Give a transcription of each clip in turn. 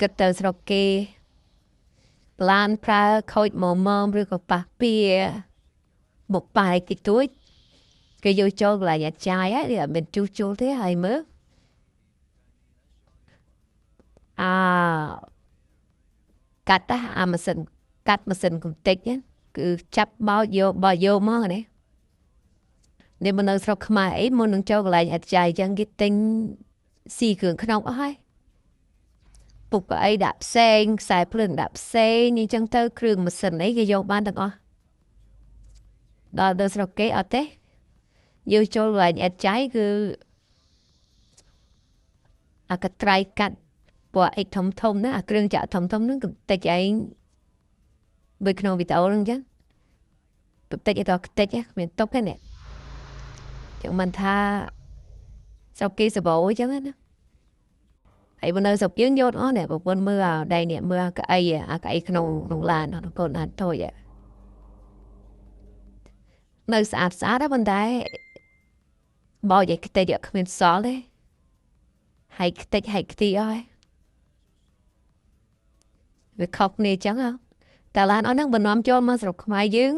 គិតទៅស្រុកគេឡានប្រើខូចមកមឬក៏ប៉ះពៀបុកប៉ែកតិចតួចគេយកចូលកន្លែងអាចាយហើយអត់មានជួសជុលទេហើយមើលអាកាត់អាម៉ាស៊ីនកាត់ម៉ាស៊ីនកំទេចគឺចាប់បោចយកបោចយកមកនេះនេះមកនៅស្រុកខ្មែរអីមុននឹងចូលកន្លែងអាចាយអញ្ចឹងគេទិញស៊ីគ្រឿងក្នុងអស់ហើយពុកអីដាក់ផ្សេងខ្សែភ្លើងដាក់ផ្សេងអញ្ចឹងទៅគ្រឿងម៉ាស៊ីនអីគេយកបានទាំងអស់ដល់ទៅស្រុកគេអត់ទេយកចូលកន្លែងអាចាយគឺអាកត្រៃកាត់ពណ៌អិចធំធំណាអាគ្រឿងចាក់ធំធំហ្នឹងកំតិចឯងដូចក្នុងវីដេអូហ្នឹងអញ្ចឹងកំតិចឯតខ្ទេចគ្មានតុកទេនេះចឹងមិនថាស្រុកគេសបោអញ្ចឹងណាហើយបើនៅស្រុកយើងយកអស់នេះប្រពន្ធមើលអាដៃនេះមើលអាកៅអីអាកៅអីក្នុងក្នុងឡានកូនឡានតូចនៅស្អាតស្អាតប៉ុន្តែបោចឲ្យខ្ទេចគ្មានសល់ទេហើយខ្ទេចហើយខ្ទីអស់ហើយវាខុសគ្នាអញ្ចឹងហ៎តែឡានអស់ហ្នឹងបើនាំចូលមកស្រុកខ្មែរយើង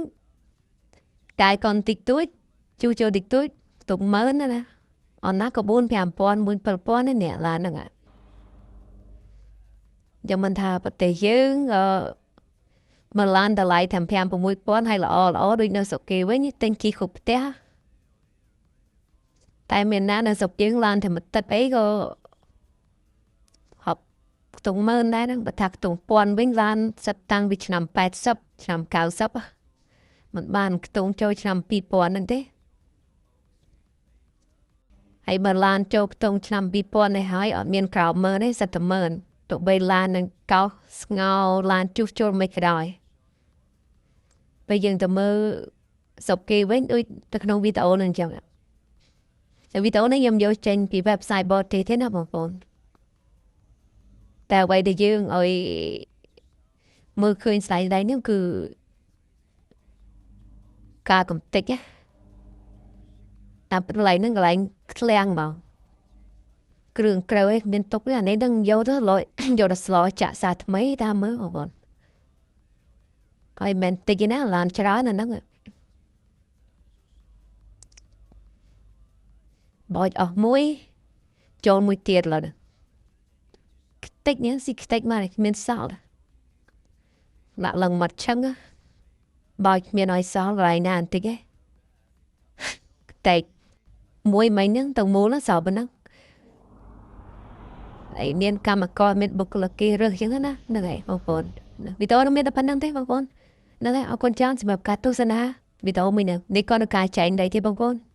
កាយកនតិចតួចជួសចូលតិចតួចទុកម៉ឺនណាអនណាក៏4 5000 4 7000នេះអ្នកឡានហ្នឹងចាំមិនថាប្រទេសយើងអឺមកឡានតម្លៃតែ5 6000ហើយល្អល្អដូចនៅស្រុកគេវិញទិញជិះគ្រប់ផ្ទះតែមានណានៅស្រុកយើងឡានតែមួយទឹកអីក៏ហប់ខ្ទង់ម៉ឺនដែរហ្នឹងបើថាខ្ទង់ពាន់វិញឡានសិតតាំងពីឆ្នាំ80ឆ្នាំ90មិនបានខ្ទង់ចូលឆ្នាំ2000ហ្នឹងទេហើយបើឡានចូលខ្ទង់ឆ្នាំ2000នេះហើយអត់មានក្រោមម៉ឺនទេសិតតែម៉ឺនទោះបីឡាននឹងកោសស្ងោឡានជួសជុលមិនក៏ដោយពេលយើងទៅមើលស្រុកគេវិញដូចទៅក្នុងវីដេអូនឹងអញ្ចឹងតែវីដេអូនេះខ្ញុំយកចេញពី website បរទេសទេណាបងប្អូនតែអ្វីដែលយើងឲ្យមើលឃើញស្ដែងៗនេះគឺការកំទេចណាតាមកន្លែងហ្នឹងកន្លែងឃ្លាំងមកគ្រឿងក្រៅឯងមានទុកទេអានេះនឹងយកទៅលយយកទៅស្លចាក់សាថ្មីតាមមើលបងប្អូនហើយមិនតិចណាឡានច្រើនអាហ្នឹងបោចអស់មួយចូលមួយទៀតឡើយខ្ទេចនេះស៊ីខ្ទេចមកគ្មានសល់ដាក់ឡើងមាត់ឆឹងបោចគ្មានឲ្យសល់កន្លែងណាបន្តិចទេខ្ទេចមួយមិញហ្នឹងទៅមូលហ្នឹងសល់ប៉ុណ្ណឹងហើយមានកម្មករមានបុគ្គលិកគេរើសអញ្ចឹងណាហ្នឹងហើយបងប្អូនវីដេអូនោះមានតែប៉ុណ្្នឹងទេបងប្អូនហ្នឹងហើយអរគុណច្រើនសម្រាប់ការទស្សនាវីដេអូមួយនេះនេះក៏នៅការចែកដែរទេបងប្អូន។